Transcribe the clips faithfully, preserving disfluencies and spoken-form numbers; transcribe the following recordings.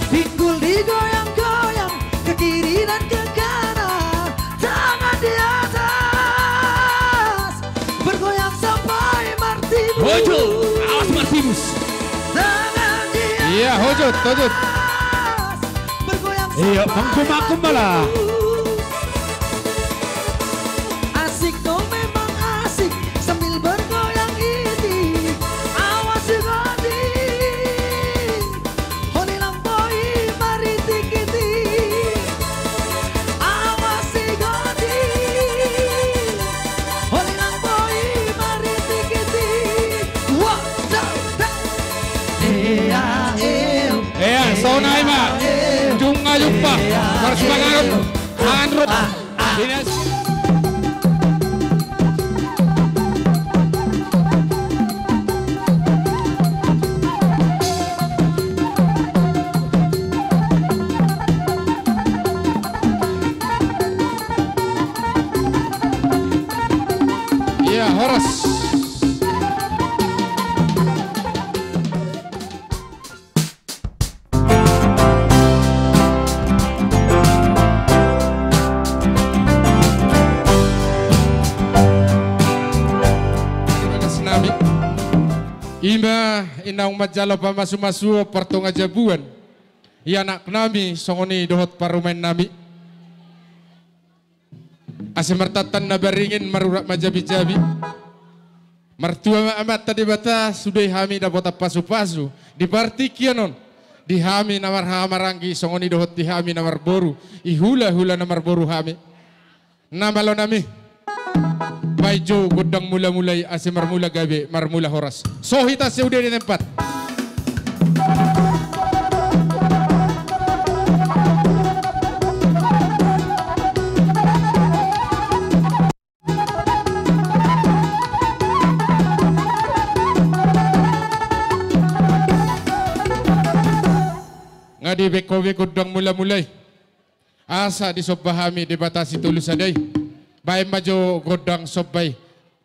Pinggul digoyang-goyang, ke kiri dan ke kanan, tangan di atas, bergoyang sampai martibus. Hujut, awas martibus. Tangan di atas. Iya, hujut, hujut. Bergoyang. Iya, sampai mangkum-mangkum malah. Asik dong, memang asik sambil bergoyang ini. Awas si Goding, holilang boi maritik-itik. Awas si Goding, holilang boi maritik-itik. Wah, dah, dah. Iya, iya. Iya, sonai ma. Jumpa, jumpa. Harus mangarep. Mangan rut. Dinas. Iya, horas. Terima kasih nami. Ima naung manjalo pamasu-masuon partonga jabuan, i anak nami songon i dohot parumaen nami. Asa martantan na baringin, marurat ma jabi-jabi. Martua ma Amanta Debata, sude hami dapotan pasu-pasu di partingkian on. Di hami na marhaha maranggi, songon i dohot di hami na marboru, i hula-hula na marboru hami. Na malo nami. Baen jo gondang mula-mula i, asa marmula gabe, marmula horas. So hita sude di tempat. Nga dibaen ho be gondang mula-mula i, asa disomba hami Debata Sitolu Sada i. Baen ma jo gondang somba i.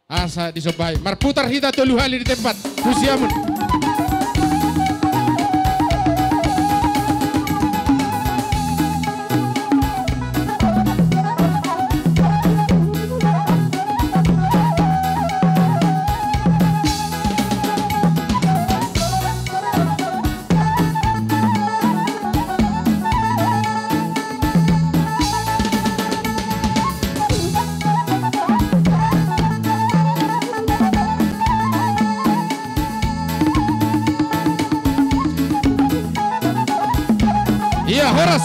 Asa disomba i. Marputar hita tolu hali di tempat. Husiamun. Iya, horas.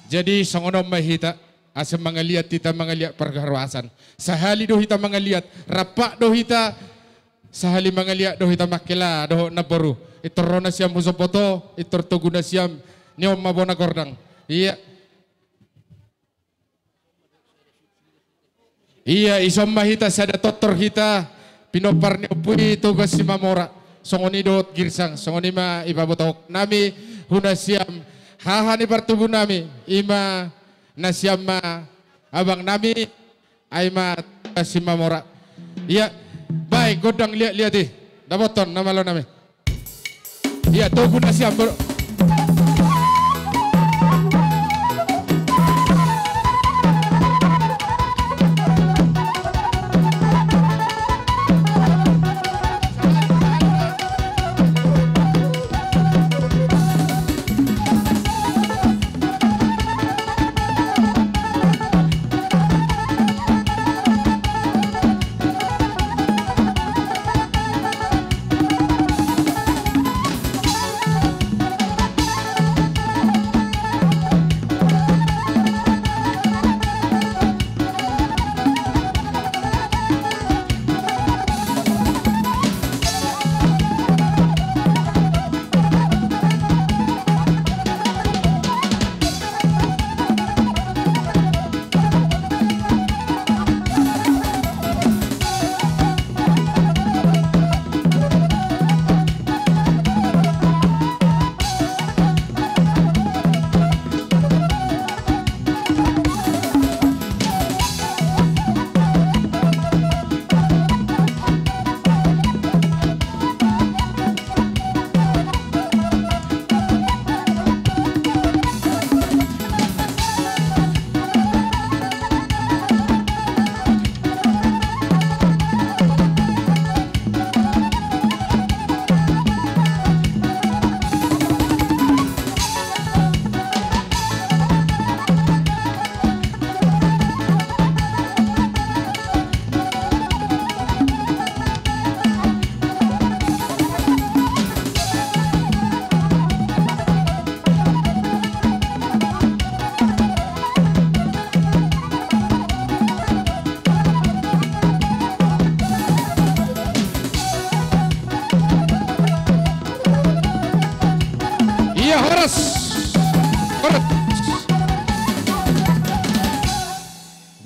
Jadi songon on ma hita, asa mangaliat hita, mangaliat parhorasan. Sahali do hita mangaliat, rampak do hita, sahali mangaliat do hita mangkela dohot namboru. Pintor ro nasiam husombot ho, pintor togu nasiam, ni on ma bona gordang. Iya. Iya, dison ma hita sada tortor hita, pinompar ni Ompu i Toga Simamora. Songon i dohot girsang, songon i ma dipabotohon nami, hu nasiam, haha ni partubu nami, ima nasiam ma abang nami, ai ma Toga Simamora. Iya, baen gondang liat-liat i. Dapothon, na malo nami. Iya, togu nasiam, bro.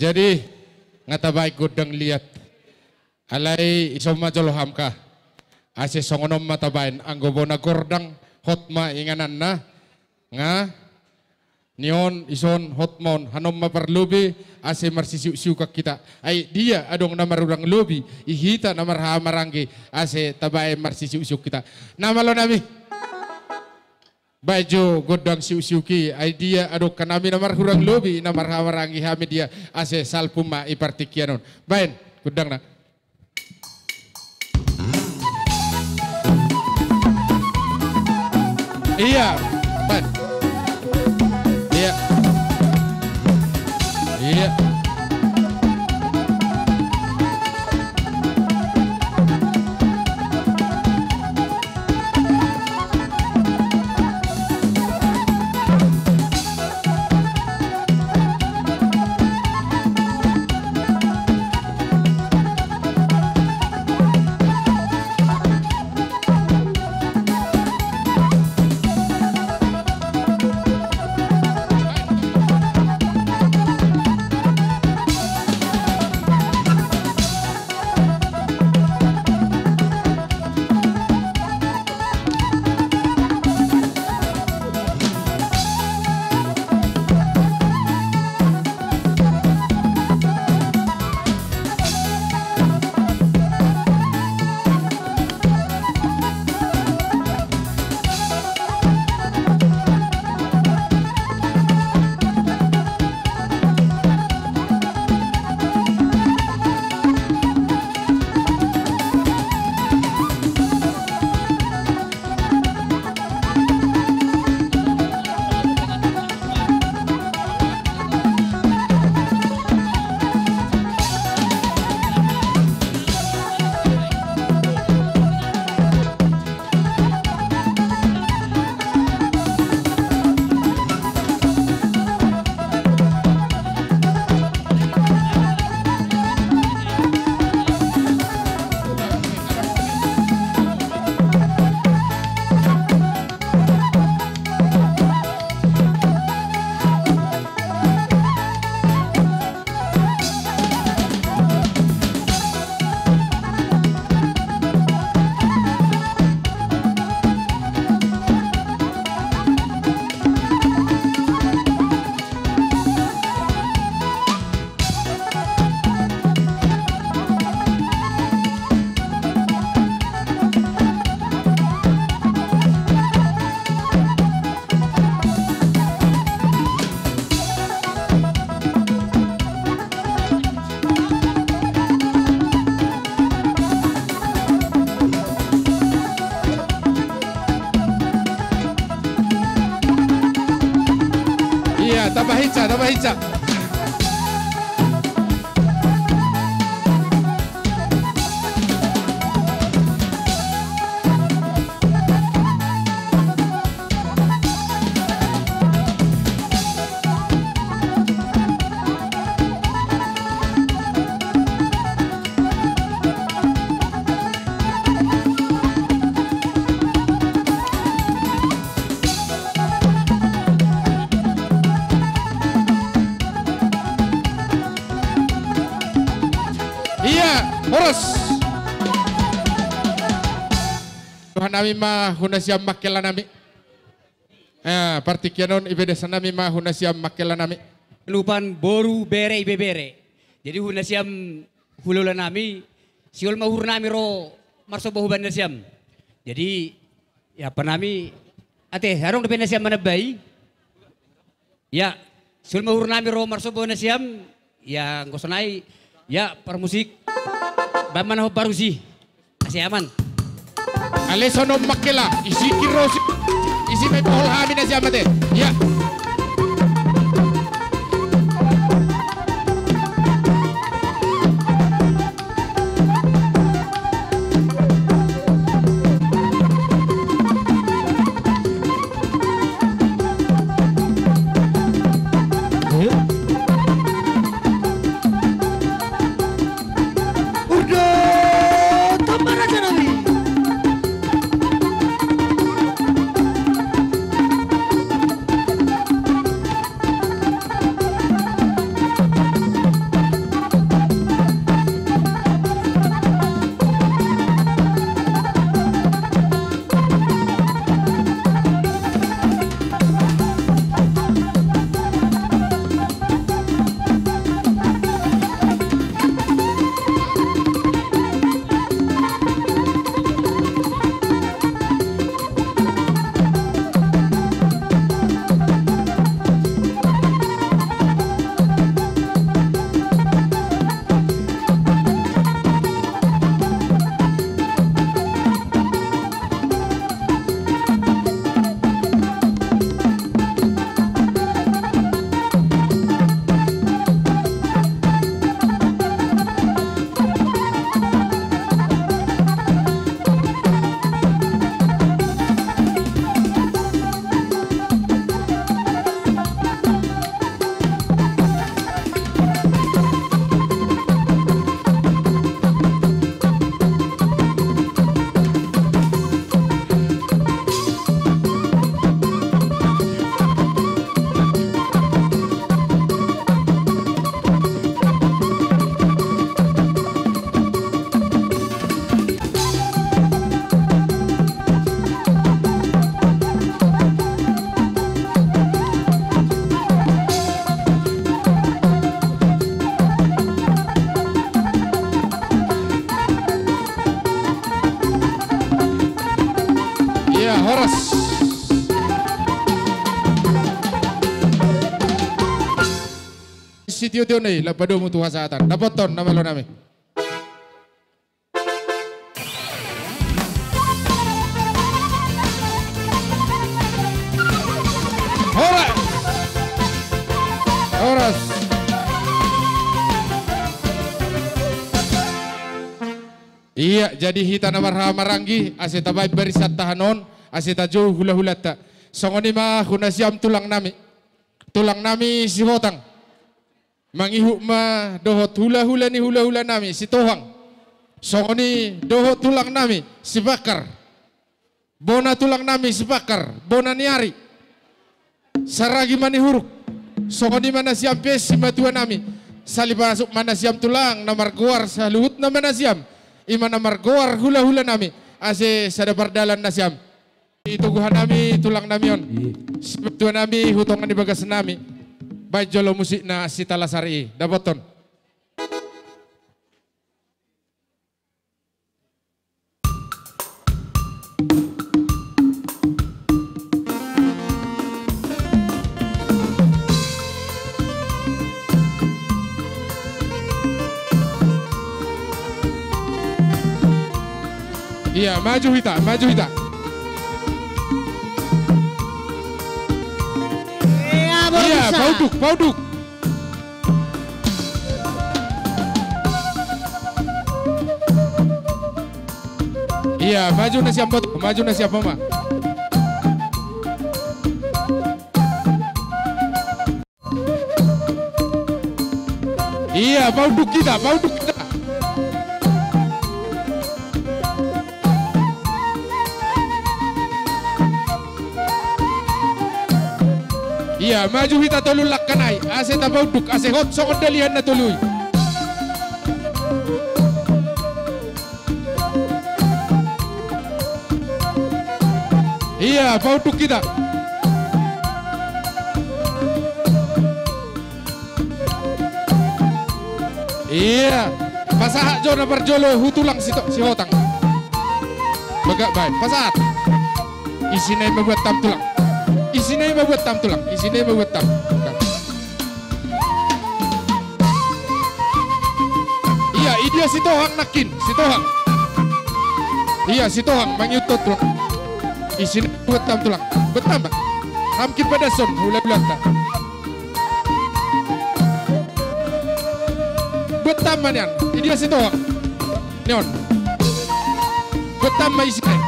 Jadi, nga tabaen gondang liat. Alai ison ma jolo hamka. Ase songon on ma tabaen, anggo bona gordang, hot ma ingananna. Nga, ni on, ison, hot ma on, hanon ma parlobi, ase marsisiuksiukan hita. Ai dia adong na marhurang lobi, i hita na marhahamaranggi, ase tabaen marsisiuksiuk hita. Na malo nami. Baen jo gondang siuksiuk i, ai dia adong hanami na marhurang lobi, na marhahamaranggi hami dia, ase salpu ma i partingkian on. Baen, gondangna. Ia, baen. Ia. Ia. Ia, tamba hinsa, tamba hinsa. Ia, horas. Dohanami ma hu nasiam mangkelanami. Eh, partingkian on ibedesanami ma hu nasiam mangkelanami. Lupan boru bere ibebere. Jadi hu nasiam hulahulanami, sihol ma uhurnami ro marsomba hubannasiam. Jadi, ia, panami, ate, adong dope nasiam manambai. Ia, sihol ma uhurnami ro marsomba hubannasiam. Ia, anggo sonai, ia, parmusik. Baen ma na hombar tusi. Ase aman. Ale sonon mangkela, isi kirosi. Isi ma i pohol hami nasiam ate. Ia. Urdot, tamba raja nami. Tio-tio ni, lapadomu tu hasahatan. Dapothon na malo nami. Horas. Horas. Ia, jadi hita na marhaha maranggi, ase tabaen barisan tahanon, ase tajou hula-hulanta. Songon i ma hu nasiam tulang nami. Tulang nami Sihotang. Mangihut ma dohot hula-hula ni hula-hula nami Sitohang. Songon i dohot tulang nami Sipangkar. Bona tulang nami Sipangkar, bona ni ari. Saragi ma ni huruk. Songon i ma nasiam pe simatua nami. Sali pasuk ma nasiam tulang na margoar saluhutna ma nasiam. I ma na margoar hula-hula nami. Ase sada pardalan nasiam. Di toguhan nami tulang nami on. Iya. Simatua nami hu tonga ni bagas nami. Baen jolo musikna Sitalasari i. Dapothon. Ia, maju hita, maju hita. Ia, ia, boru bisa. Pauduk, pauduk. Ia, maju nasiam boto, maju nasiam oma. Ia, pauduk hita, pauduk hita. Ia, maju hita tolu langka nai, ase tapauduk, ase hot songon dalihan na tolu i. Ia, pauduk hita. Ia, pasahat jo na parjolo hu tulang Sito-, Sihotang. Bagak baen, pasahat. Isi nai ma buat tam tulang. Isi nai ma buat tam tulang. Isi nai ma buat tam. Ia, i dia Sitohang nangkin, Sitohang. Ia, Sitohang, mangihuthon tulang. Isi nai ma buat tam tulang. Buat tam ma. Nangkin padashon, hula-hulanta. Buat tam ma nian, i dia Sitohang. Nion. Buat tam ma isi nai.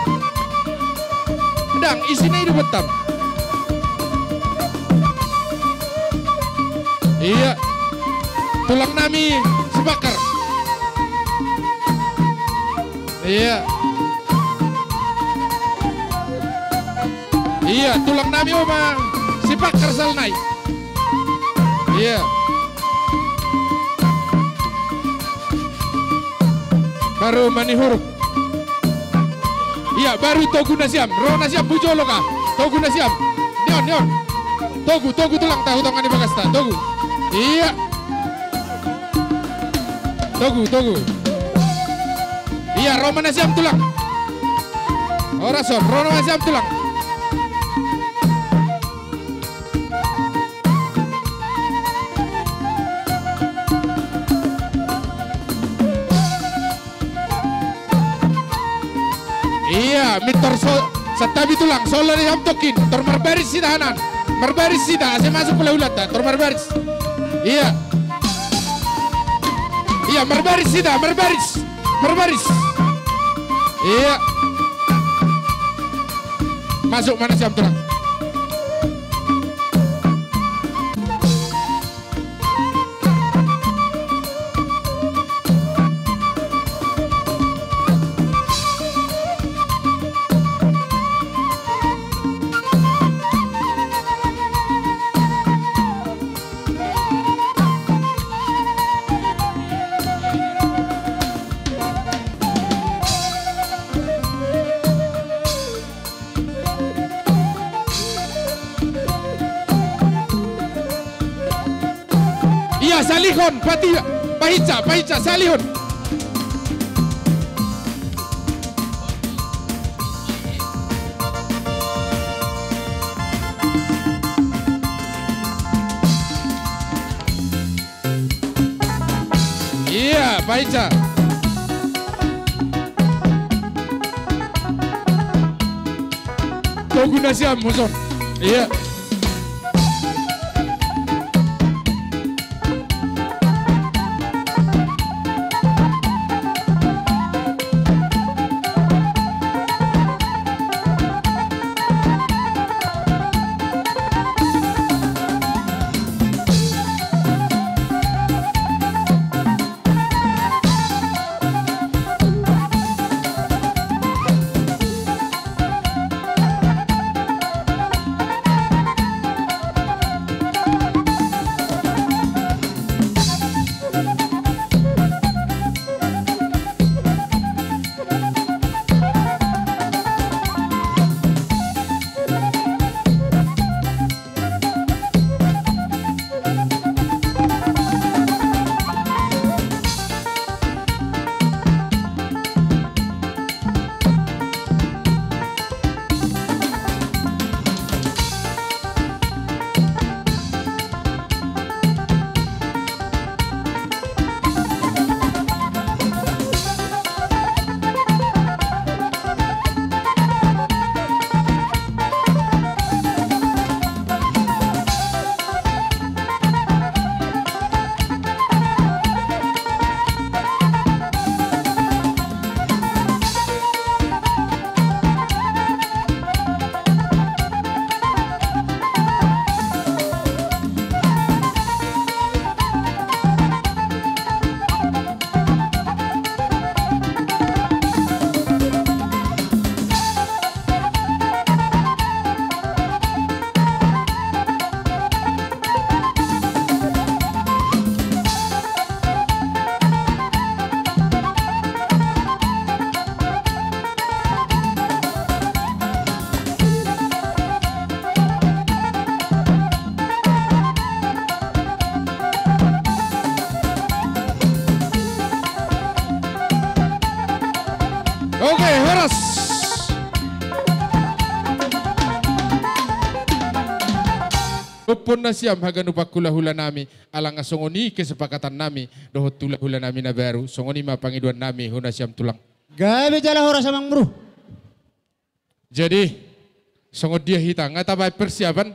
Ndang, isi nai do buat tam. Ia. Tulang nami Sipangkar. Ia. Ia, tulang nami oma Sipangkar sal nai. Ia. Baru ma ni huruk. Ia, baru togu nasiam. Ro nasiam, bujolo ka. Togu nasiam. Nion, nion. Togu, togu tulangta, hu tonga ni bagasta. Togu. Ia. Togu, togu. Ia, ro ma nasiam tulang. Horas on, ro ma nasiam tulang. Ia, mintor so-, santabi tulang, sola di ham tokin, tor marbaris hita hanan. Marbaris hita, ase masuk hula-hulanta, tor marbaris. Ia. Ia, marbaris hita, marbaris. Marbaris. Ia. Masuk ma nasiam tulang. Ia, salihon, pati-, pahinsa, pahinsa, salihon. Paica. Togu nasiam, muson. Iya. Oke, horas. Gompon nasiam haganup hulahula nami, ala nga songon i kesepakatan nami dohot hulahula nami na baru, songon i ma pangidoan nami tu nasiam tulang. Gabe jala horas amang boru. Jadi, songon dia hita, nga tabaen persiapan?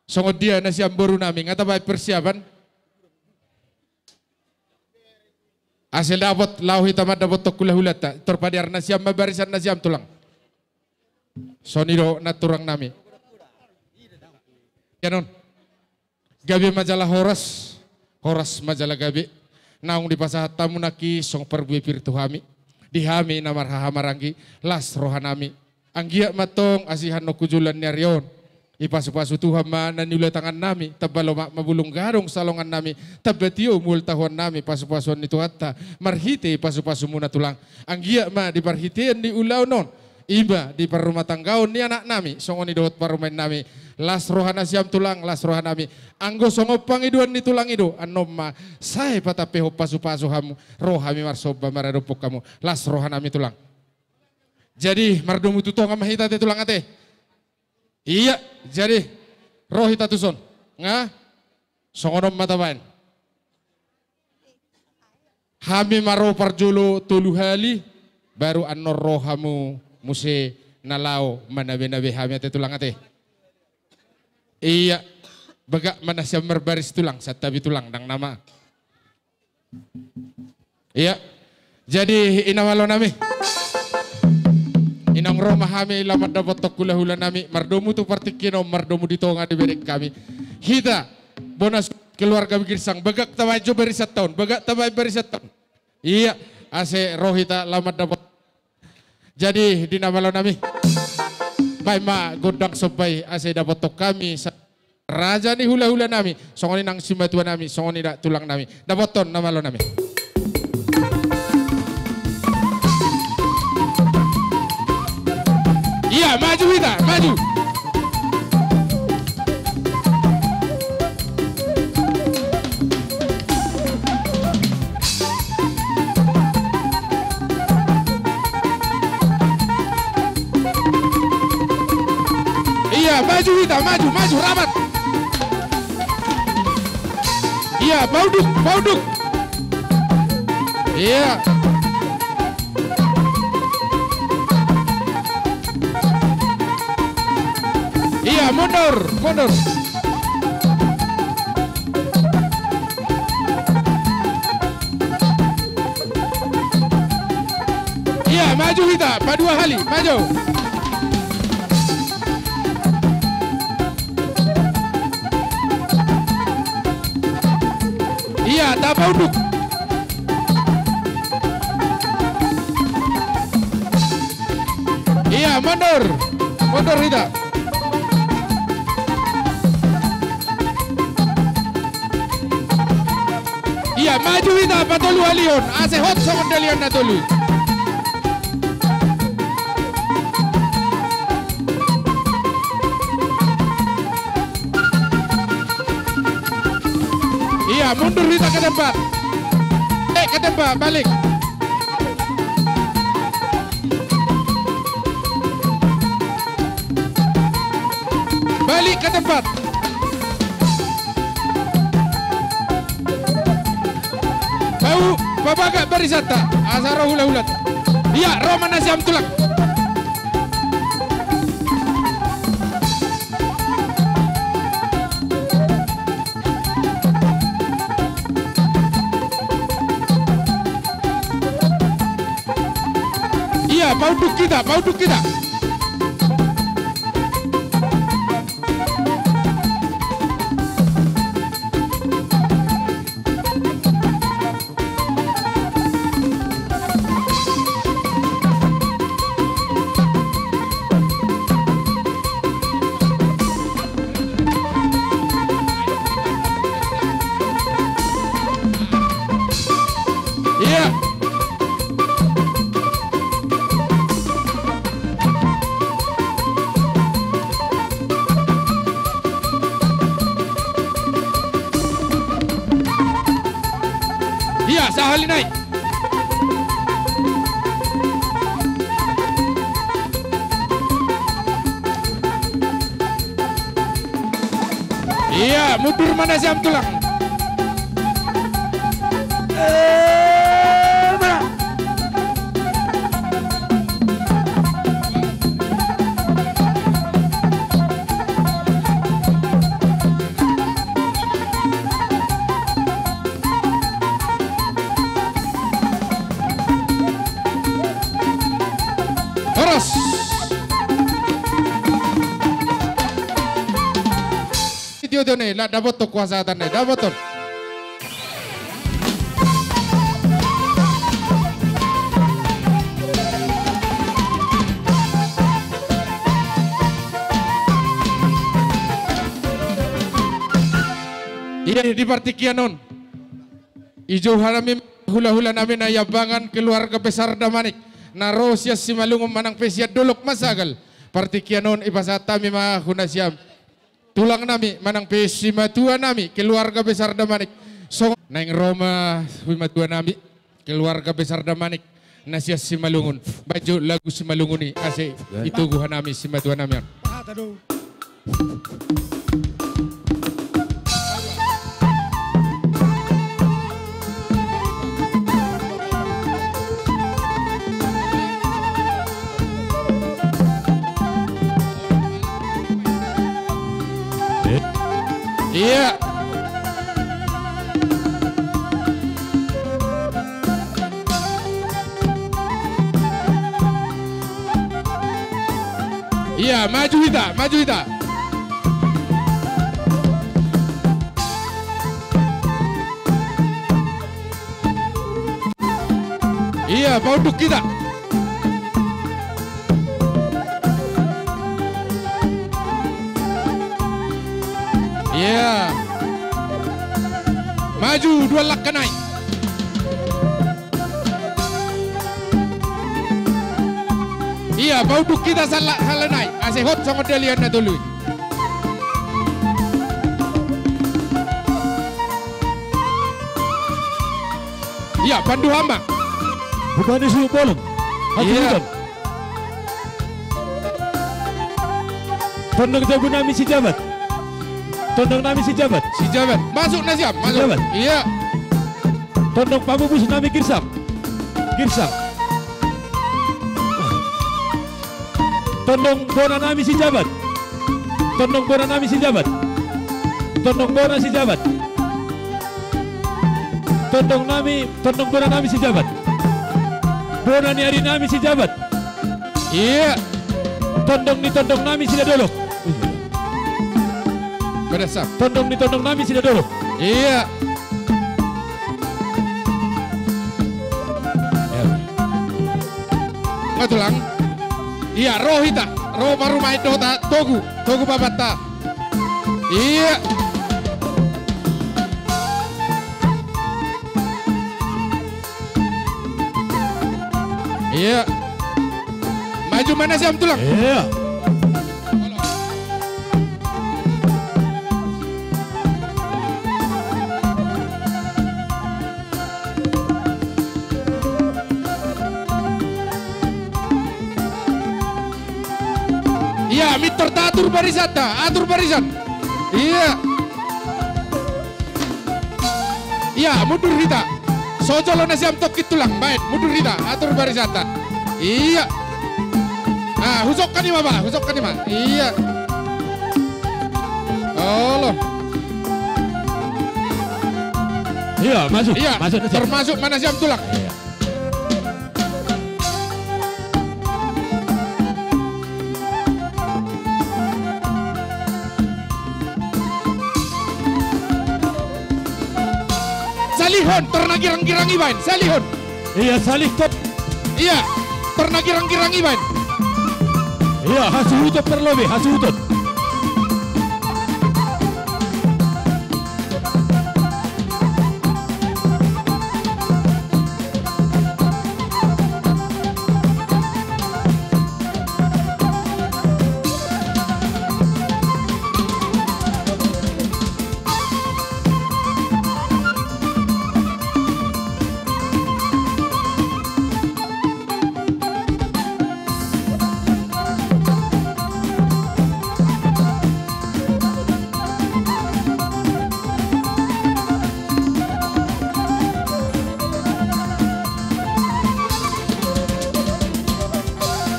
Songon dia nasiam boru nami, nga tabaen persiapan? Asa dapot laho hita mandapothon hulahulanta, tor padear nasiam ma barisan nasiam tulang. Songon i do na turang nami. Ia non. Gabe ma jala horas, horas ma jala gabe. Naung dipasahat hamu nangkin songon parbue pir tu hami. Di hami na marhahamaranggi, las roha nami. Anggiat ma tong asi hanok tu joloan ni ari on. Dipasupasu Tuhan ma na niula tangan nami, tamba lomak ma bulung gadong salongan nami, tamba tio mual tahuan nami pasupasuon ni Tuhanta, marhite pasupasumuna tulang. Anggiat ma di parhitean ni ulaon on, i ma di parrumatanggaon ni anak nami, songon i dohot parumaen nami. Las roha nasiam tulang, las roha nami. Anggo songon pangidoan ni tulang i do, annon ma, sae patampehon pasupasu hamu, ro hami marsomba maradophon hamu. Las roha nami tulang. Jadi, mardomu tu tonga ma hita ate tulang ate. Ia, jadi, ro hita tuson. Nga, songon on ma tabaen. Hami ma ro parjolo tolu hali, baru annon ro hamu muse na laho manabenabe hami ate tulang ate. Ia, bagak ma nasiam marbaris tulang, santabi tulang, ndang nama. Ia. Jadi, i na malo nami. Inang ro ma hami laho mandapothon hulahula nami, mardomu tu partingkian on, mardomu di tonga di bereng hami. Hita, bona keluarga Girsang, bagak tabaen jo barisanta on, bagak tabaen barisanta on. Ia, asa ro hita laho mandapot. Jadi, di na malo nami. Baen ma gondang somba i, asa dapothon hami sa-, raja ni hulahula nami, songon i nang simatua nami, songon i da tulang nami. Dapothon na malo nami. Ia, maju hita, maju. Ia, maju hita, maju, maju, rapat. Ia, paunduk, paunduk. Iya. Iya, mundur, mundur. Iya, maju hita, padua hali, maju. Iya, tapaunduk. Iya, mundur. Mundur hita. Iya, maju hita patolu halihon, asa hot songon dalihan na tolu i. Iya, mundur hita ke tempat. Eh, ke tempat, balik. Balik ke tempat. Pabagak barisanta, asa ro hulahulanta. Iya, ro ma nasiam tulang. Iya, paunduk hita, paunduk hita. Iya. Iya, sahali nai. Iya, mundur ma nasiam tulang. Horas. Tio, tio ne, la dapothon kuasa tanai, dapothon. Iya, di partingkian on. Dijou hami hulahula nami na i Ambangan, keluarga besar Damanik, na ro sian Simalungun manang pe sian dolok Masagal. Partingkian on dipasahat hami ma tu nasiam tulang nami manang pe simatua nami, keluarga besar Damanik. Songon naeng ro ma simatua nami, keluarga besar Damanik, na sian Simalungun. Baen jo lagu Simalungun i asa ditogu hami simatua nami on. Iya. Iya, maju hita, maju hita. Iya, paunduk hita. Iya. Maju dua langka nai. Iya, paunduk hita sala-, sahali nai. Asa hot songon dalihan na tolu i. Iya, panduhan ma. Bukan isu bolong. Iya. Hati bukan. Tondong jabu nami Sijabat. Tondong nami Sijabat. Sijabat. Masuk nasiam, masuk. Sijabat. Iya. Tondong pamupus nami Girsang. Girsang. Tondong bona nami Sijabat. Tondong bona nami Sijabat. Tondong bona Sijabat. Tondong nami, tondong bona nami Sijabat. Bona ni ari nami Sijabat. Ia. Tondong ni tondong nami Sidadolok. Pada sa. Tondong ni tondong nami Sidadolok. Ia. Ia. Nga tulang. Ia, ro hita, ro parumaen dohot togu, togu babanta. Ia. Ia. Maju ma nasiam tulang. Ia. Ia, mintor ta atur barisanta, atur barisan. Ia. Ia, mundur hita. So jolo nasiam tongkin tulang, baen, mundur hita, atur barisanta. Ia. Ah, husongkan i ma, bah, husongkan i ma. Ia. Olo. Ia, masuk. Ia, masuk, masuk. Termasuk ma nasiam tulang. Ia. Salihon, tor na girang-girang i baen, salihon. Ia, salihon. Ia, tor na girang-girang i baen. Ia, hasuhuton parlobei, hasuhuton.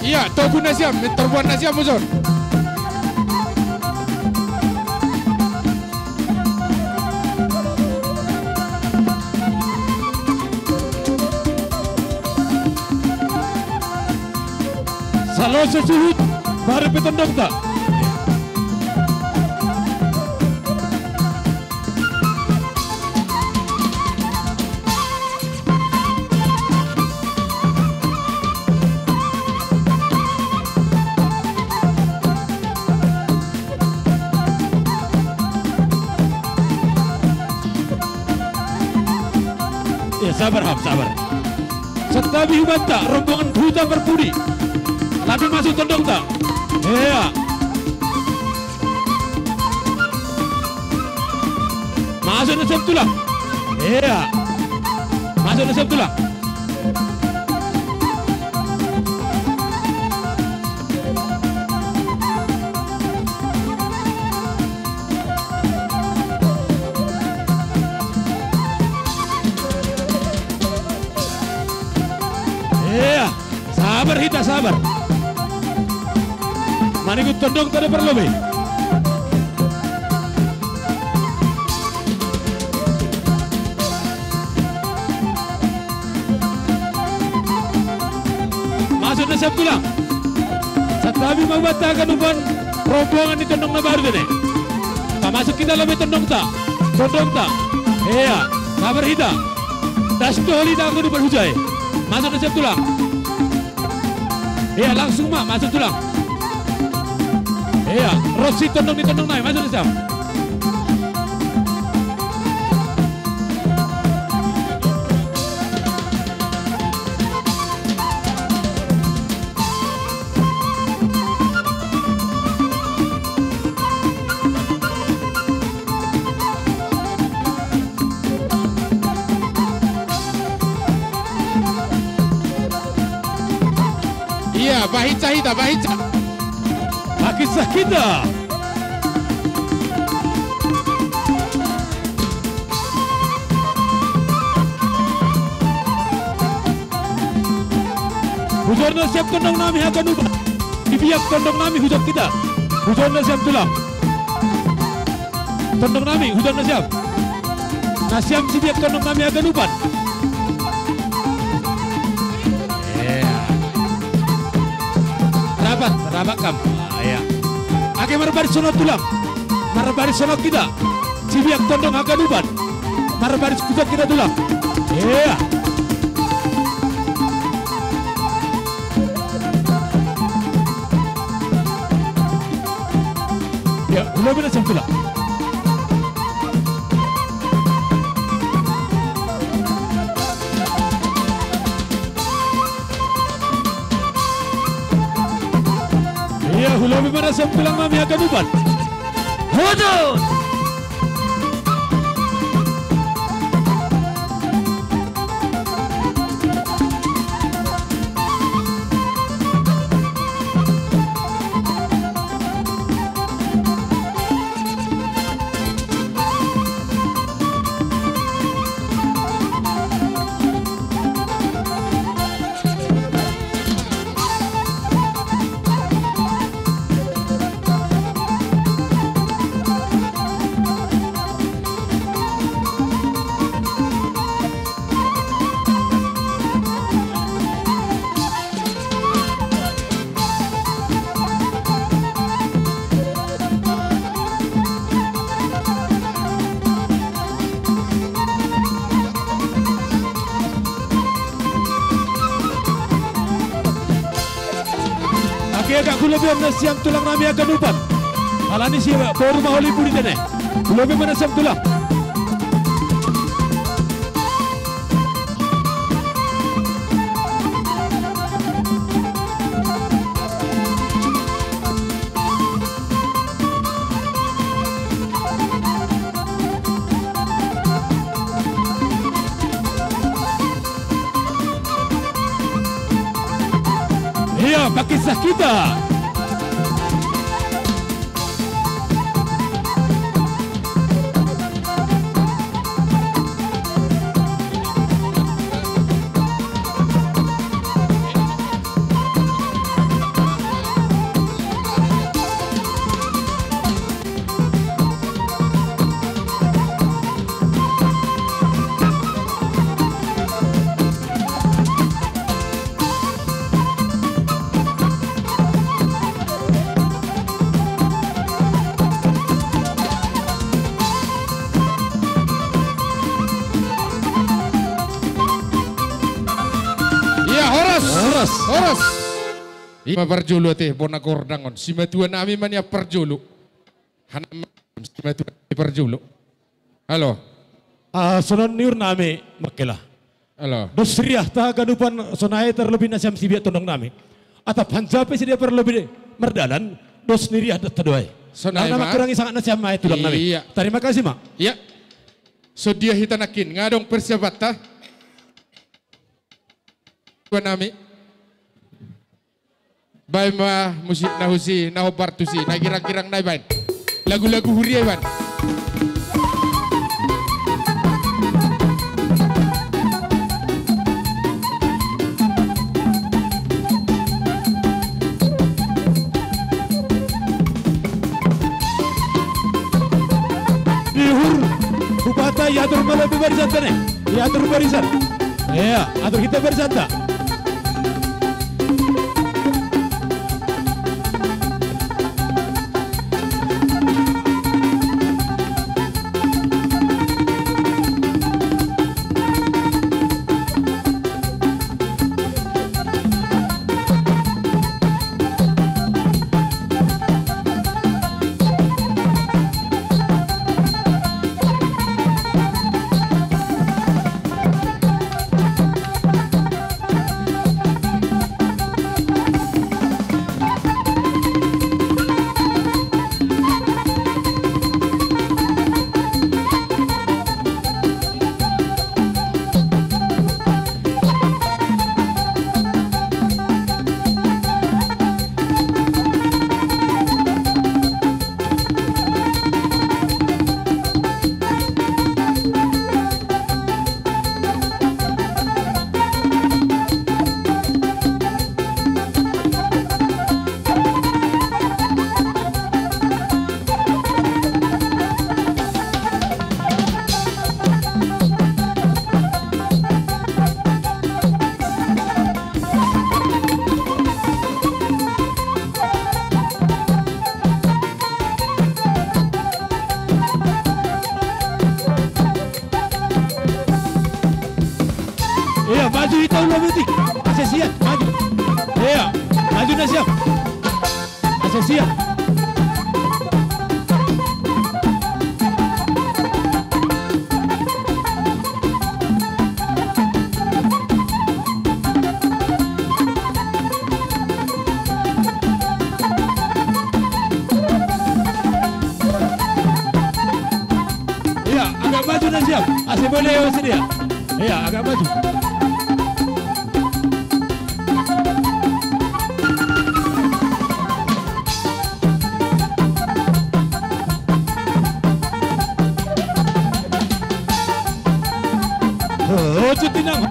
Ia, togu nasiam, mintor bona nasiam, muson. Salose suhut, baru pe tondongta. Ia, sabar, Ham, sabar. Santabi hubanta, rombongan Huta Parpudi. Langsung masuk tondongta. Ia. Masuk nasiam tulang. Ia. Masuk nasiam tulang. Ia. Sabar hita, sabar. Mangihuthon tondongta do parlobei. Masuk nasiam tulang. Santabi ma hubanta haganupan rombongan ni tondong na baru tene. Pamasuk hita lobei tondongta. Tondongta. Ia. Sabar hita. Das tu holi haganupan hujae. Masuk nasiam tulang. Ia, langsung ma masuk tulang. Ia, ro si tondong ni tondong nai, masuk nasiam. Ia, bahinsa hita, bahinsa. Bahinsa hita. Hujon nasiam tondong nami haganupan. Sibiak tondong nami hujon hita. Hujon nasiam tulang. Tondong nami hujon nasiam. Nasiam sibiak tondong nami haganupan. Iya. Rapat, rapat kam. Ah, iya. Age marbaris songon on tulang. Marbaris songon on hita. Sibiak tondong haganupan. Marbaris hujon hita tulang. Iya. Iya, hulobi nasiam tulang. Iya, hulobi ma nasiam tulang nami haganupan. Hujon! Age, age, hulobi ma nasiam tulang nami haganupan. Alani si boru ma holi budi tene. Hulobi ma nasiam tulang. Iya, pakisah hita. Iya, horas. Horas. Horas. Ima parjolo ate, bona gordang on. Simatua nami ma nian parjolo. Hanam simatua nami parjolo. Halo. Ah, songon niur nami mangkela. Halo. Dos riah ta haganupan sonai, tarlobi nasiam sibiak tondong nami. Atap hanjape sidia parlobi mardalan, dos ni riah da tadua i. Sonai ma. Nang na mangkurangi sangat nasiam ma i tulang nami. Iya. Tarima kasih ma. Iya. Songon dia hita nangkin, nga adong persiapanta. Tua nami. Baen ma musik na husi, na hombar tusi, na girang-girang na i baen. Lagu-lagu huria i baen. Di hur, bupata, iatur ma lobi barisanta ne. Iatur barisan. Iya, atur hita barisanta. Iya, maju hita ulo betik. Asa siap, maju. Iya, maju na siap. Asa siap. Iya, agak maju na siap. Asa boleh ya, sini ya. Iya, agak maju. Oh, cuti nang.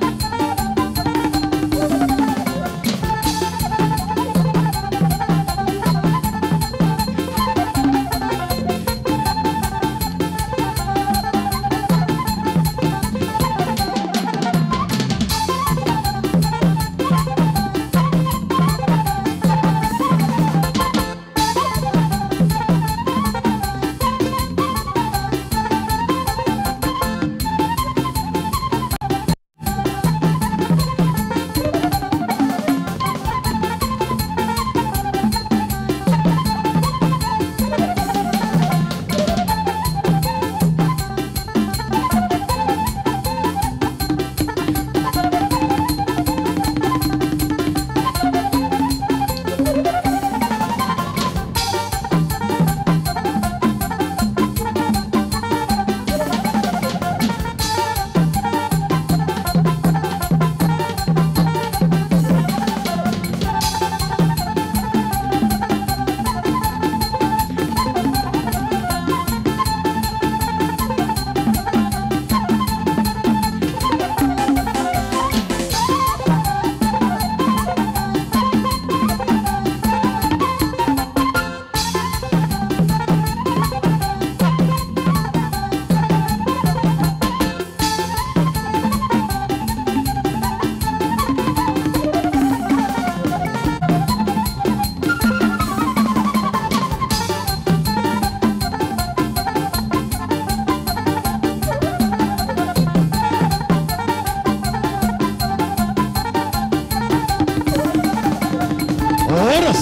Horas.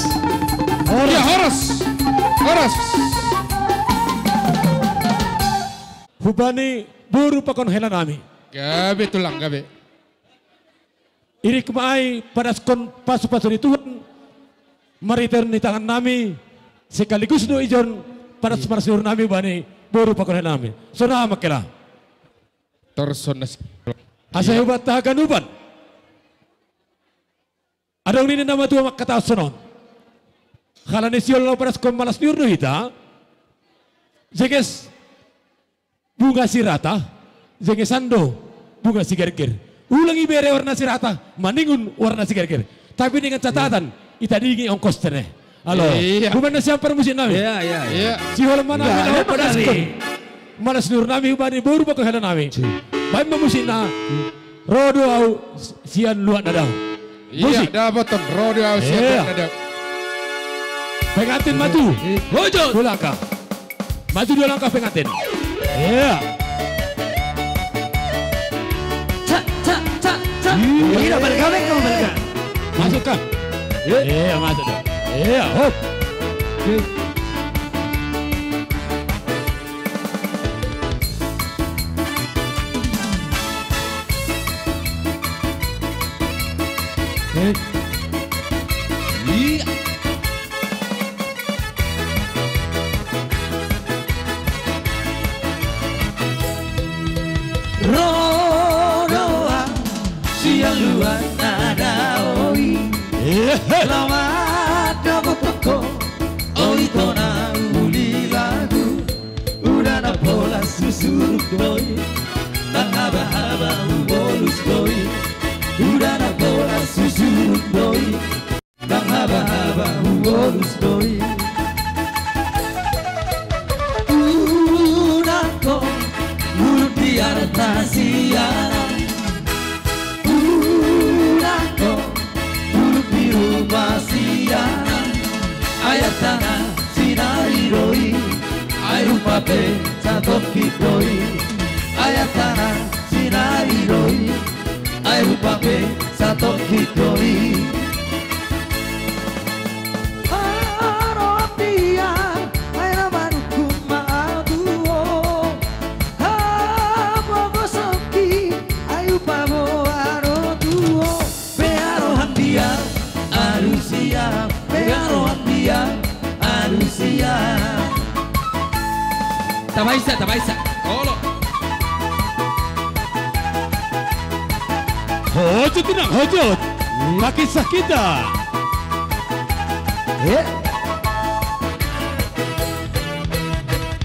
Horas. Iya, horas. Horas. Hubani boru pakon hela nami. Gabe tulang, gabe. Irik ma ai padaskon pasu-pasu ni Tuhan, marhite ni tangan nami, sekaligus do ijon padas marsiur nami bani boru pakon hela nami. Songon i ma hela. Torson nasi. Asa hebat haganupan. Adong nini na matua mangkatahon songon on. Halani sihol laho padaskon malas ni uhur do hita. Jeges bunga sirata, jengesan do bunga sigerger. Ulang ibere warna sirata, maningon warna sigerger. Tapi dengan catatan, itadingi ongkosta ne. Alo, iya. Hubani nasiam parmusik nami. Iya, iya, iya. Sihol ma nami laho padaskon malas ni uhur nami hubani boru pakon hela nami. Baen ma musikna. Ro do au sian luat na dao. Iya, musik. Dapoton, ro do au sian luat na dao. Pengantin maju. Maju. Dua langkah. Maju dua langkah pengantin. Iya. Cak, cak, cak, cak. Iya. Iya, balik kami, kau balik. Masuk, Kak. Iya. Iya, masuk, Kak. Iya, hop. Iya. Ro do au sian luat na dao i. Iya. Laho mandapothon ho, o ito na uli lagu. Uda na pola susuruk do i, ndang habahaba hubolus do i. Uda na pola susuruk do i, ndang habahaba hubolus do i. Uda ho, muluk di arta siana. Uda ho, muluk di rupa siana. Ai artana sinari do i, ai rupa pe satongkin do i. Ai artana sinari Pape satongkin do i. Aroan dia, ai na manungkun ma au tu ho. Hapogoson ki, ai hupaboa do tu ho. Pe aroan dia, alusia. Pe aroan dia, alusia. Tabaisa, tabaisa. Olo. Hojot inang, hojot. Pakisah hita. Eh.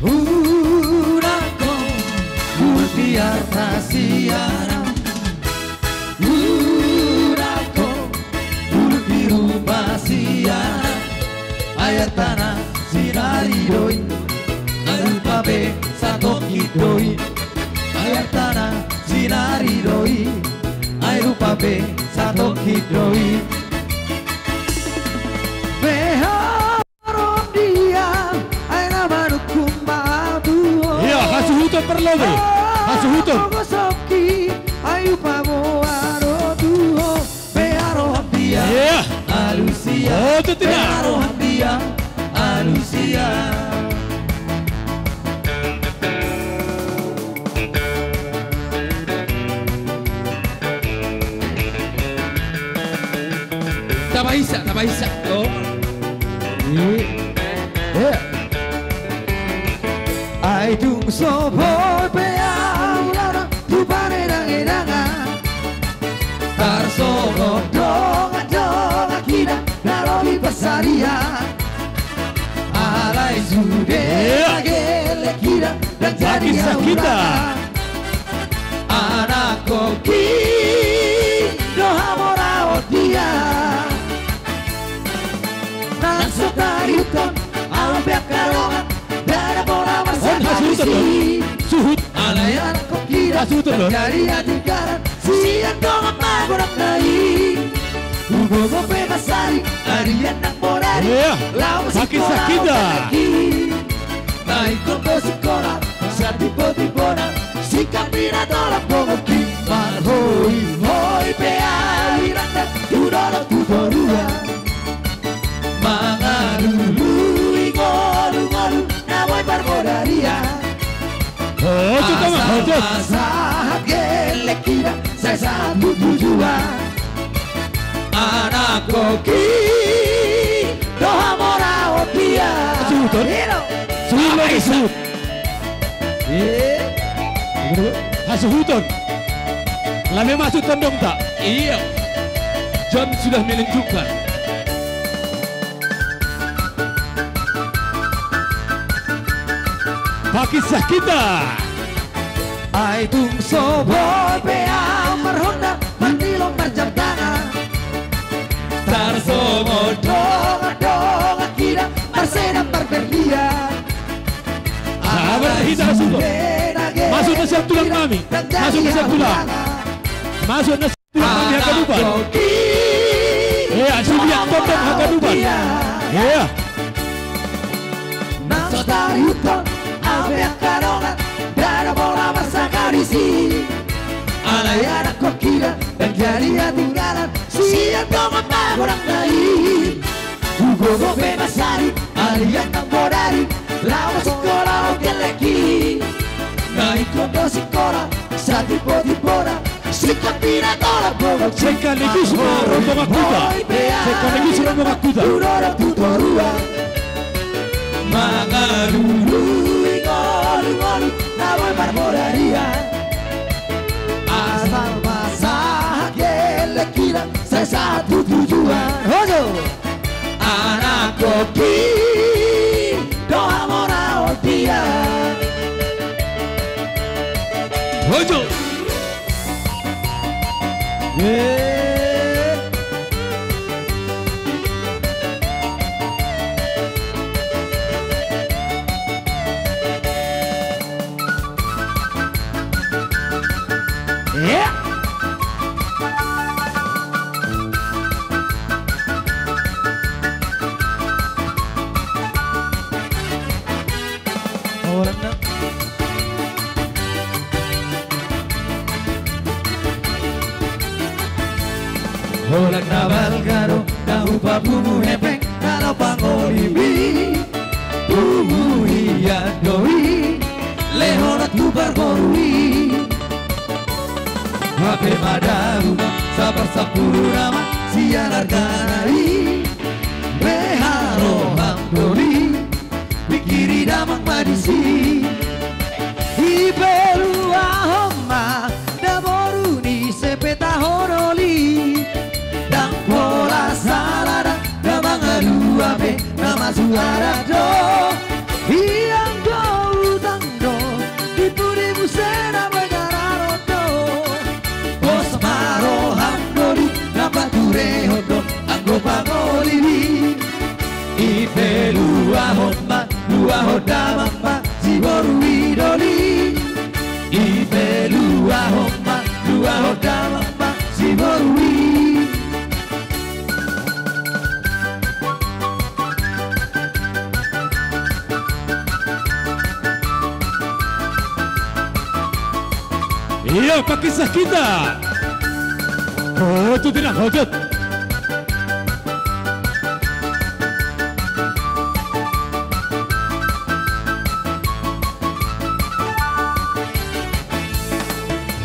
Unang ho, murti arta siana. Unang ho, murti rupa siana. Ai artana sinari do i, ai rupa pe satongkin do i. Ai artana sinari do i, ai rupa pe satongkin do i. Beha. Aroan dia, ai na manungkun ma au tu ho. Iya, hasuhuton parlobo. Hasuhuton. Hapogoson ki, ai hupaboa do tu ho. Pe aroan dia. Iya. Alusia. Oh, tu tina. Pe aroan dia, alusia. Tabaisa, tabaisa. Oh. Eh. Ai tung so boi pe au rara tu panedangedangan. Tarsongon dongan-dongan hita na ro di pansarian. Alai sude, iya, na gelleng hita, ndang jadi, pakisah hita, ahu rara. Anak koki do hamoraon dia. Nang so tariuthon, au pe angka dongan, ndada mora marsakarisi. Suhut. Alai anak koki do, hasuhuton do, ndang jadi hatinggalan sian dongan magodangna i. Hugogo pe mansari, arian nang bodari, iya, laho masikola, pakisah hita, au pe laki. Na ingkon do sikola, satimbotibona, singkang ni na tolap gogo ki. Marhoihoi pe au i randang, tu dolok tu toruan. Mangalului ngolungolu na boi parmodarian. Oh, tu tama, asal, oh, tu, ma sahat gelleng hita, sai sahat tu tujuan. Anak koki do hamoraon dia. Suhut, on. Ino. Suhut, ah, suhut. Eh. Hasuhuton. Labe masuk tondongta. Iya. Jam sudah menunjukkan. Pakisah hita. Ai tung so boi pe au marhonda, martilok, marjamtangan. Tarsongon dongan-dongan hita, marseda marberlian. Sabar hita, suhut. Masuk na sian tulang nami. Masuk na sian tulang. Masuk na sian tulang nami haganupan. Iya, suliat tondong haganupan. Iya. Nang so tariuthon, au pe angka dongan, ndada mora marsakarisi. Alai anak koki do, ndang jadi hatinggalan sian dongan magodangna i. Hugogo pe mansari, arian nang bodari, laho masikola, au pe laki. Na ingkon do sikola, satimbotibona, singkang ni na tolap gogo ki. Sekaligus ma rombongan kuta. Sekaligus rombongan kuta. Tu dolok tu toruan. Mangalului ngolungolu na boi parmodarian. Asal ma sahat gelleng hita, sai sahat tu tujuan. Hojo. Anak koki do hamoraon dia. Hojo. Eh. Iya. Orang na. Holan na balga do na hupapungu hepeng na laho pangolimi. Pungu hian do i, lehon tu parboru i. Hape ma da uma saparsampuluna ma sian argana i. Beha roham doli, pingkiri damang ma disi. Ipe luahon ma da boru ni ise pe taho doli. Ndang pola sala da, da mangalua pe na masuk adat do. Ianggo utang do, di pudi muse na boi jararon do. Pos ma roham doli, na paturehon do anggo pangolimi. Ipe luahon ma, luahon damang ma siboru i doli. Ipe luahon ma, luahon damang ma siboru i. Iya, pakisah kita. Hojut, inang, hojut.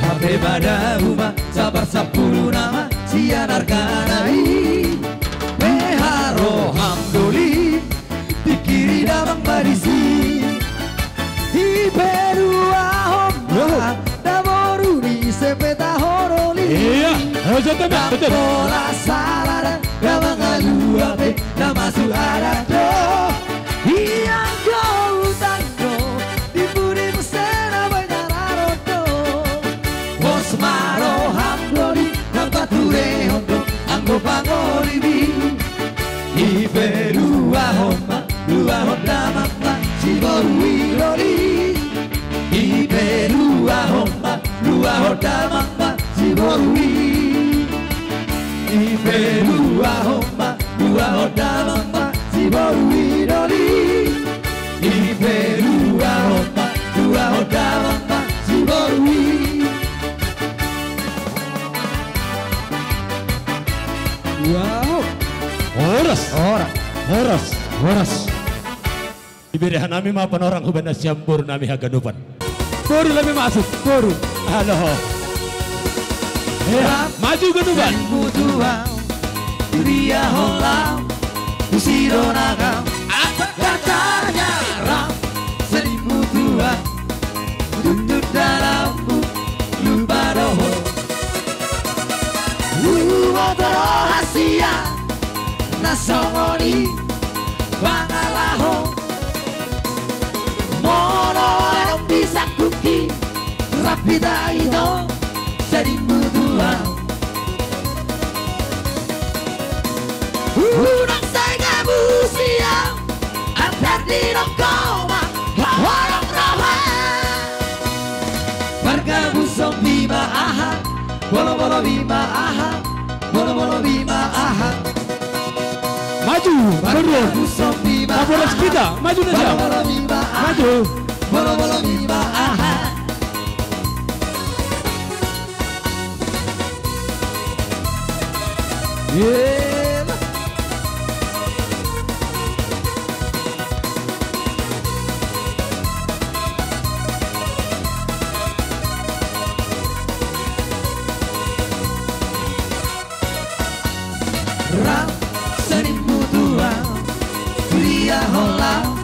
Hape ma da uma saparsampuluna ma sian argana i. Beha roham doli, pingkiri damang ma disi. Ipe luahon ma, da boru ni ise pe taho doli. Iya, hojut, hojut. Ndang pola sala da, da mangalua pe na masuk adat do. Ianggo utang do, di pudi muse na boi jararon do. Pos ma roham doli, na paturehon do anggo pangolimi. Ipe luahon ma, luahon damang ma siboru i doli. Ipe luahon ma, luahon damang ma siboru i. Ipe luahon ma, luahon damang ma siboru i doli. Ipe luahon ma, luahon damang ma siboru i. Wow. Horas. Horas. Horas. Horas. Diberehon nami ma panorang hubana sian boru nami haganupan. Boru nami masuk, boru. Halo. Ya, maju ganupan. Sering mutual, dia holau, usidonagam. Apa katanya ram, sering mutual. Tuntut dalammu, lupa doho. Uboto rohasi na songon i pangalaho. Molo adong di sangkuki, rap hita ito, sering mutual. Unang sai gabu sian, antar di dongkoma, holong roha. Pargabus on bima aha, bolo-bolo bima aha, bolo-bolo bima aha. Maju, maju. Pargabus on bima aha, maju. Maju. Bolo-bolo bima aha. Ram, sering mutual, dia holau,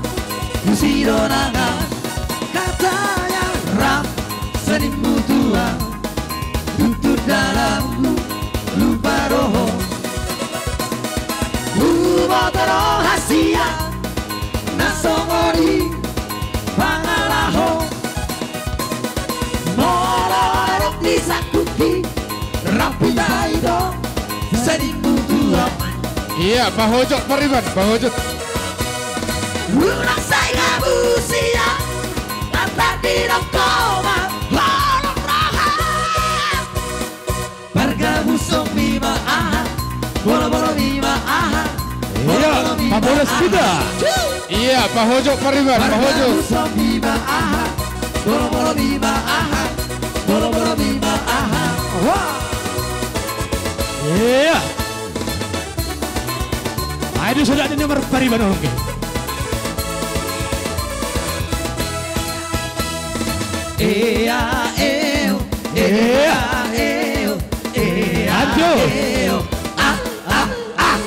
usidonagam. Katanya ram, sering mutual, tuntut dalammu, lupa doho. Uboto rohasi na songon i pangalaho. Molo adong di sangkuki, rap hita ito, sering mutual. Iya, pahojot pariban, pahojot. Unang sai gabu sian, antar di dongkoma, holong roha. Pargabus on bima aha, bolo-bolo bima aha. Iya, bolo-bolo bima aha. Paboras kita. Iya, pahojot pariban, pahojot. Pargabus on bima aha, bolo-bolo bima aha, bolo-bolo bima aha. Wah. Ia. Ai do sudah ini marpariban oke. Ia, eu, ia, eu, ia, anjo. Eu, ah, ah, ah.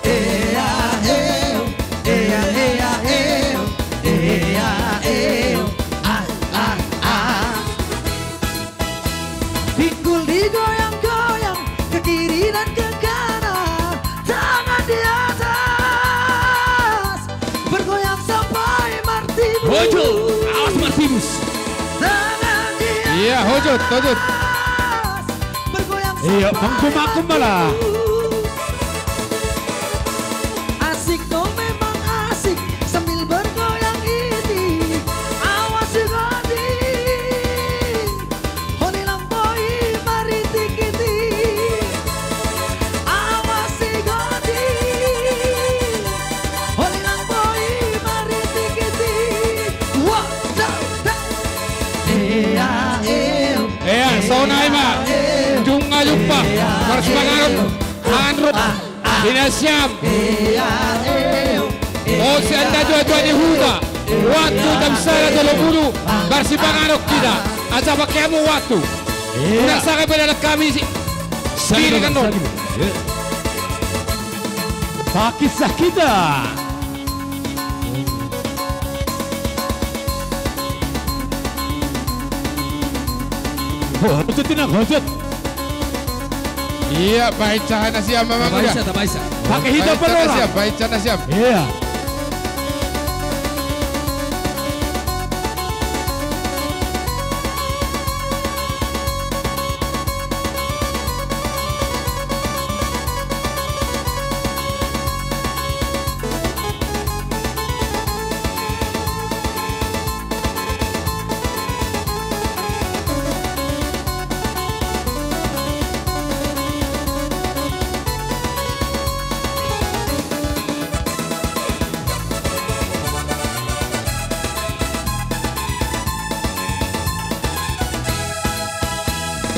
Ia, eu, ia, ia, eu, ia, eu, ah, ah, ah. Pinggul digoyang-goyang, ke kiri dan ke kanan, tangan di atas, bergoyang sampai martibus. Hojut, awas martibus. Tangan di atas. Iya, hojut, hojut. Bergoyang sampai martibus. Iya, mangkum-mangkum malah. Asik dong, memang asik sambil bergoyang ini. Awas si Goding. Holi lang boi maritik-itik. Awas si Goding. Holi lang boi maritik-itik. Wah, dah, dah. Ia, eu. Ia, sonai ma. Ia, eu. Jumpa, jumpa. Ia, eu. Marsipanganon. Andro. Ah. Inasiam. Ose anda tua-tua ni huta. Waktu jam sada tolu pulu. Marsipanganon hita. Asa pakai hamu waktu. Iya. Unang sangkap pada kami si. Salimu, salimu. Iya. Pakisah kita. Hojut, inang, hojut. Iya, baen sahat nasiam, amang uda. Baen sahat, baen sahat. Pakai hita, baen sahat nasiam, baen sahat nasiam. Iya.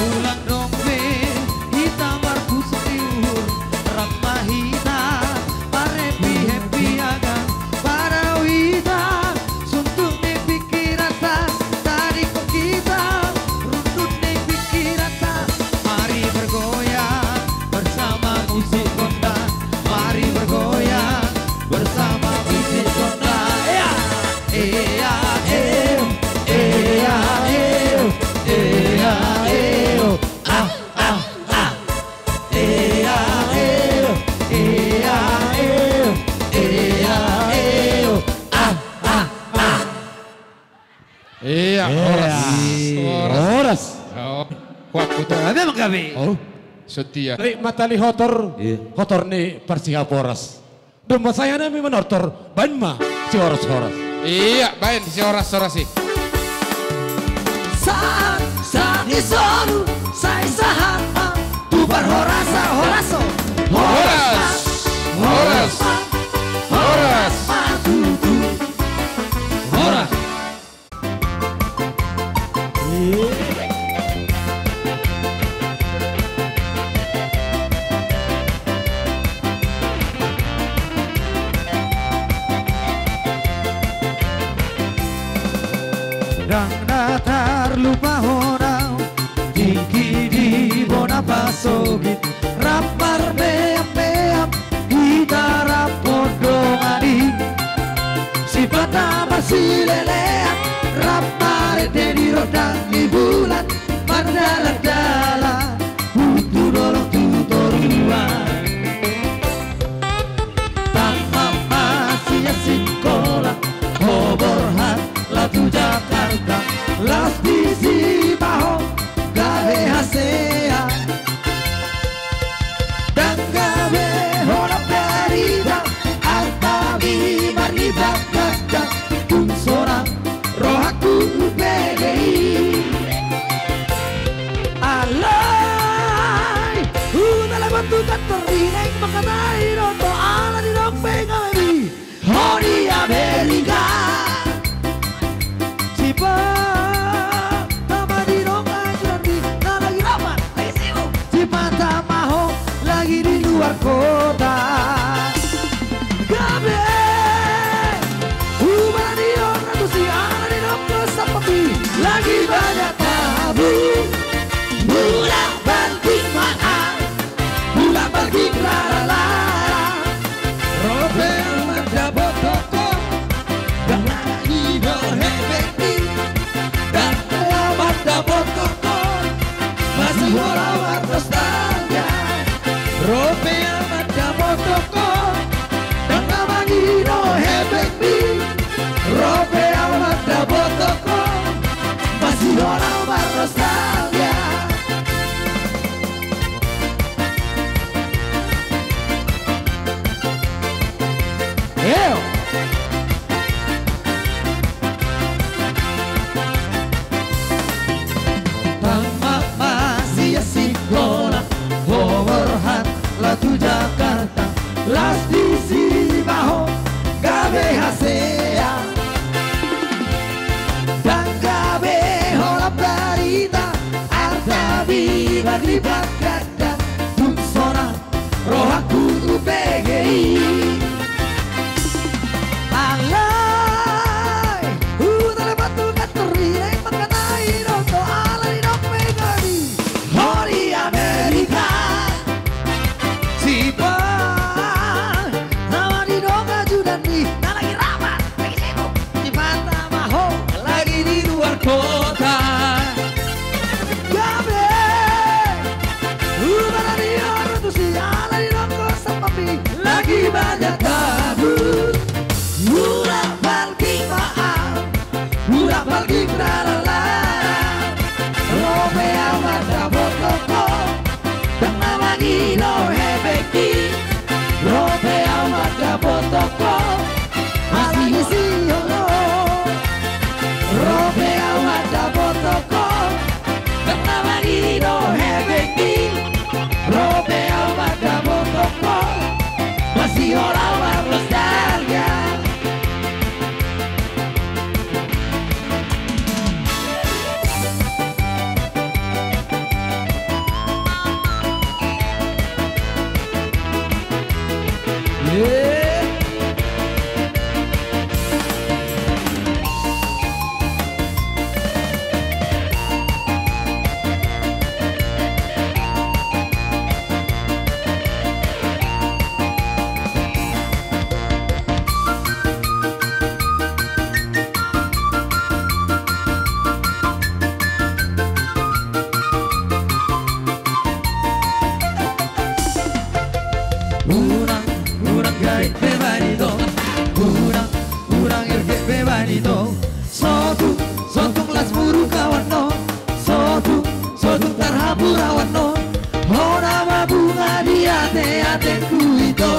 Ulang dong be hita marpusuk ni uhur, rap ma hita marhappy-happy agan. Padao hita suntuk ni pingkiranta, tadingkon hita rundut ni pingkiranta. Mari bergoyang bersama musik gondang. Mari bergoyang bersama musik gondang. Ia, ia, eu, ia, eu, ia, eu. Ah, ah, ah. Ia, eu, ia, eu, ia, eu. Ah, ah, ah. Ia, horas. Horas. Horas. Oh, kuat, kuat. Gabe, gabe. Oh. Setia. Rik matali hotor. Ia. Hotor ni parsiha boras. Domma sae nami manortor, baen ma sihoras-horas. Ia, baen sihoras-horas i. Sahat, sahat ni solu, sai sahat ma tu parhorasan, horas, horas. Horas. Horas. Horas. Horas. Ndang na tarlupa hona tingki di bona pasogit, rap marmeam-meam hita rap hondongan i. Sipata marsilelean rap marende di rondang ni bulan, mardalan-dalan tu dolok tu toruan. Taman ma sian singkola, ho borhat laho tu Jakarta, laos disi ma ho gabe hasea. Ndang gabe holan barita, arta bimar ni baganda, tung sonang rohangku pede i. Alai, unang lewat tu kantor i, naeng mangkatai do ho ala ni dong pe gabe i. Ho di Amerika. Sipata ma di dong ajunan di na lagi rapat, lagi sibuk. Sipata ma ho Kota. Gabe. Hubarani on tusi ala ni nongko sapapi. Lagi banyak tabu. Bulak balik maaf. Bulak balik rara. Ro pe au mandapothon ho. Dang na mangido hepengmi. Dang na mandapothon ho. Masihol au marnostalgia. Ro pe au mandapothon ho. Dang na mangido hepengmi. Ro pe au mandapothon ho. Masihol au marnostalgia. Eo. Tama ma sian sikola, ho borhat laho tu Jakarta, las disi ma ho gabe hasea. Dang gabe holan barita, arta bibar lipat ganda, tung sonang rohangku umbege i. Alai, huta lebat tu kantor i, naeng mangkatai do ho ala ni dope gari. Ho di Amerika. Sipa, nama di doga judan di, na lagi rapat, lagi sibuk. Sipata ma ho, lagi di luar kota. Gabe. Hubarani on tusi ala ni nongko sapapi. Lagi banyak tabu. Bulak balik maaf. Bulak balik rara. Ro pe au mandapothon ho. Dang na mangido hepengmi. Ro pe au mandapothon ho. Ala ni sihol ho. Ro pe au mandapothon ho. Dang na mangido hepengmi. Ro pe au mandapothon ho. Masihol au marnostalgia. Unang, unang gabe be baen ito. Unang, unang erge be baen ito. Sotung, sotung las muru kawan on. Sotung, sotung tarhapu rawan on. Ho nama bunga di ateatengku ito.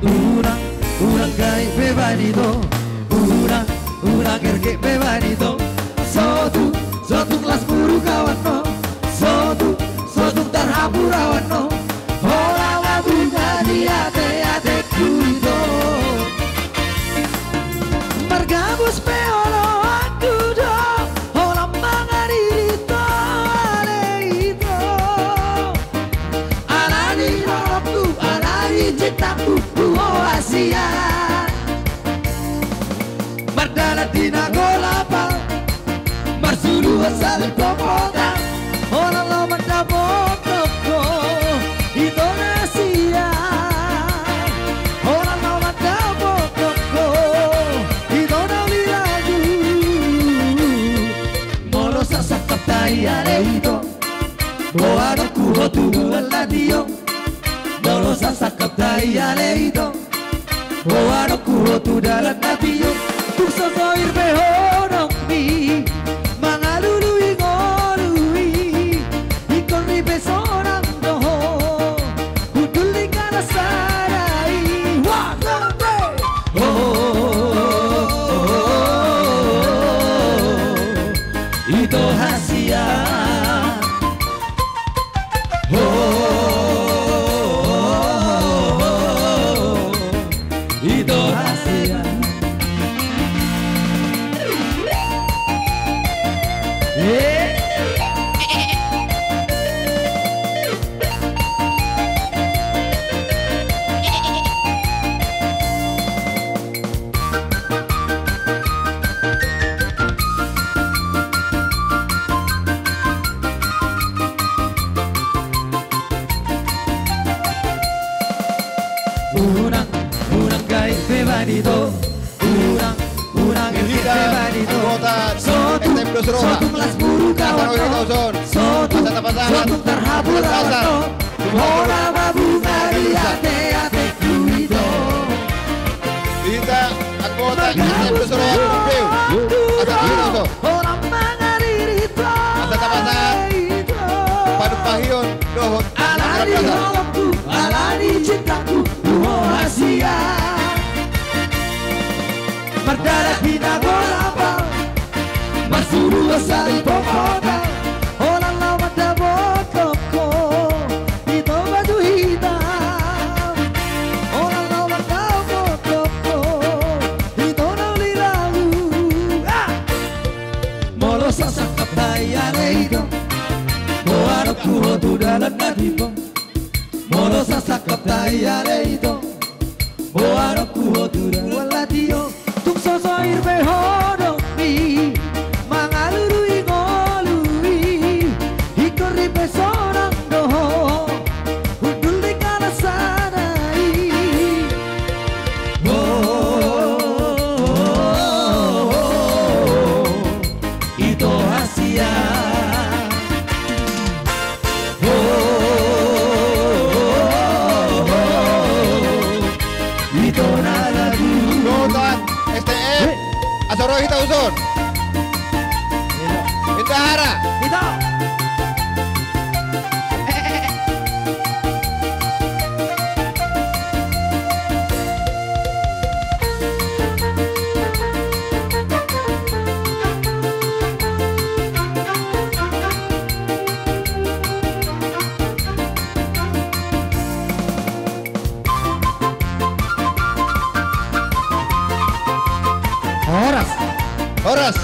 Unang, unang gabe be baen ito. Unang, unang erge be baen ito. Sotung, sotung las muru kawan on. Sotung, sotung tarhapu rawan on. Ho nama bunga di ateatengku ito. Margabus pe oloanku do. Holan mangadili ale ito. Ala ni rohangku, ala ni cintaku, tu ho hasian. Mardalan di na golap, marsuluan saling popotan. Holan laho mandapothon ho, ito na hasian. Holan laho mandapothon ho, ito na uli lagu. Molo sasangkap tahi ale ito. Ho adongku ho tu dalan na tio. Molo sasangkap tahi ale ito. Ho adongku ho tu dalan na tio. Tung so soir be ho adongmi mangalului ngolu i. Ingkon ripe sonang do ho. Hundul ni angka na sada i. Wah, tong, tong. Ho, ho, ho, ho, ho, ho. Ito hasian. Ho, ho, ho, ho, ho. Ito hasian. Di hita anggota S T M Dos Roha. Asa ro hita uson. Asa tapasahat. Di hita anggota S T M Dos Roha. Asa ro hita uson. Asa tapasahat. Padupahion dohot. Ala ni rohangku, ala ni cintaku, tu ho hasian. Mardalan hinago lapal, marsuru sari pokokna. Holan laho mandapot ho, ito batu hitam. Holan laho mandapot ho, ito na uli lalu. Ah! Molo sasangkap tai ale ito, boanonku ho tu dalan na timbo. Molo sasangkap tai ale ito, boanonku ho tu dalan na tio. Tung so soir be ho do i, mangalului ngolu i, ingkon ripe sonang do ho, hundul di kalasana i. Oh, ito hasian. Ito na lagu. Anggota S T M. Asa ro hita uson. Indahara. Ito. Horas. Horas.